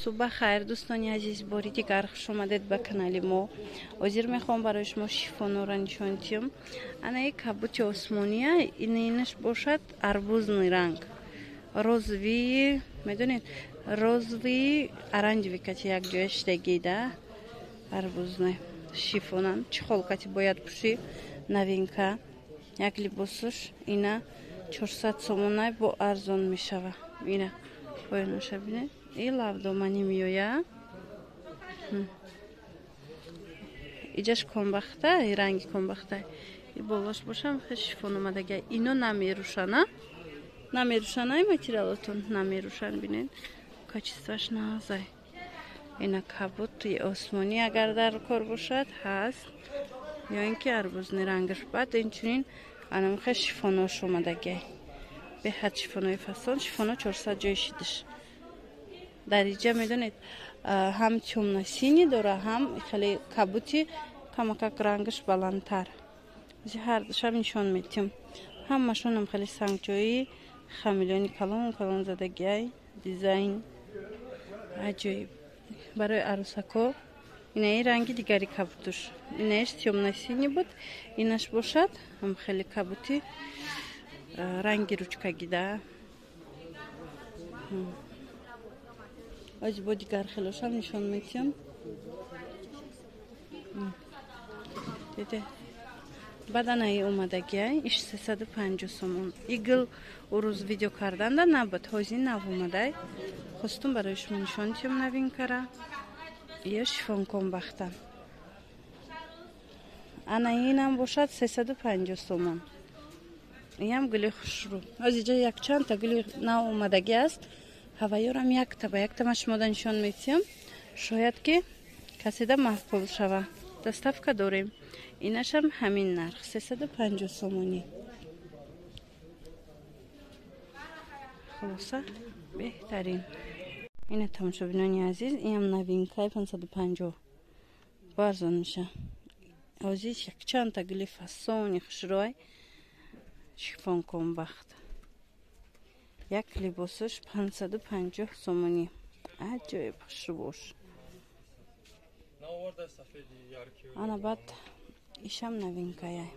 Субҳ хайр, дӯстони азиз, бори дигар хуш омадед ба канали мо. Ҳозир мехоҳам барои шумо шифонора нишон диҳам. Анаи кабути осмония, инаш бошад арбузный ранг. Розовый, медонед, розовый оранжевый кати як ҷоя шидагида. Арбузный шифонан. Чехол кати бояд пӯшӣ, новинка. Як либосуш ина 400 сомонай бо арзон мешава. Ина поёнаша бинед. И лавдомани меоя. Иҷаш комбахта, и ранги комбахта. И болош бошам хел шифон омадага. Ино намерушана. Намерушана и материалотон намерушан, бинед. Качествоаш нағзай. Ина кабути осмонӣ агар дар кор бошад ҳаст. Ё ин ки арбузни рангаш баъд инчунин анамхел шифонош омадагай. Беҳад шифонои фасон, шифоно 400 ҷои шидиш. Дар иҷа медонед ҳам тёмно-синий дора, ҳам хеле кабути камакак рангаш баландтар. Ҳар душам нишон медиҳем. Ҳамашонам хеле сангҷои хамелеони калон калон задагиай, дизайн аҷоиб. Барои арӯсако инаи ранги дигари кабутуш. Инаиш тёмно-синий буд, инаш бошад ҳам хеле кабути ранги ручкагида. Оз бо дигар хелошам нишон медиҳам. Диде. Баъд анаи омадагиай, иш 350 сомон. Игл урӯз видео карданда набуд, ҳозир нав омадай. Хостум барои шумо нишон диҳам новинкара. Ё шифон комбахтан. Ана инам бошад 350 сомон. Иам гули хушрӯ. Оз иҷа якчандта гули нав омадагӣ аст. Ҳаваёрам якта ба якта ман шумода нишон медиҳам. Шояд ки каседа маъқул шава. Доставка дорем. Инашам ҳамин нарх 350 сомонӣ. Хулоса беҳтарин. Ина тамошобинони азиз, инам новинкаи 550. Бо арзон меша. Ҳозир якчандта гули фасони хушрӯй шифон комбахт. Як либосаш 550 сомонӣ. Аҷоиб хушрӯ бош. Ана баъд ишам новинкаяй.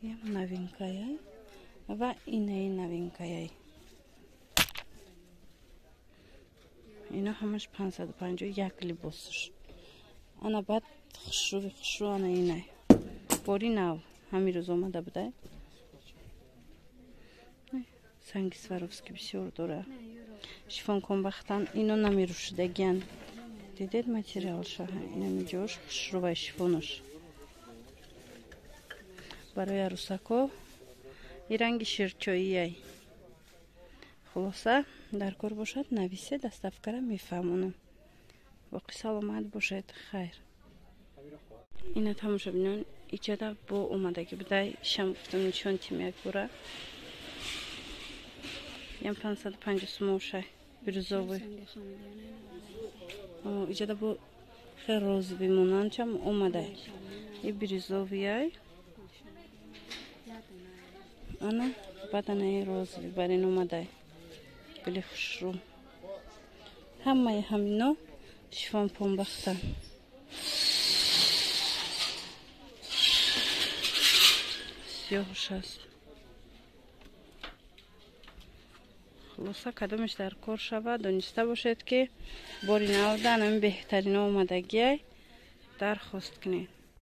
Ям новинкаяй ва инаи новинкаяй. Ино ҳамаш 550 як либосаш. Ана баъд хушрӯи хушрӯ ана инай. Бори нав ҳамин рӯз омада будай. Санги Сваровски бисёр дора. Шифон комбахтан ино намерушидагиян. Дидед материалша, инами ҷош хушрӯвай шифонош. Барои арӯсако и ранги ширчоияй. Хулоса дар кор бошад нависе, доставкара мефаҳмонам. Боқӣ саломат бошед, хайр. Ина тамошобинон иҷада бо омадагӣ будай, шам гуфтам нишон тим як бора. Ям 550 сомон шай, бирюзовый. Иҷада бо хел розовый монандчам омадай. И бирюзовыяй. Ана баъд анаи розовый бар ин омадай. Гули хушрӯ. Ҳамаи ҳамино шифон помбахтан. Сиёҳш аст. Хулоса кадомеш дар кор шавад, дониста бошед ки бори навда анами беҳтарино омадагиай, дархост кунед.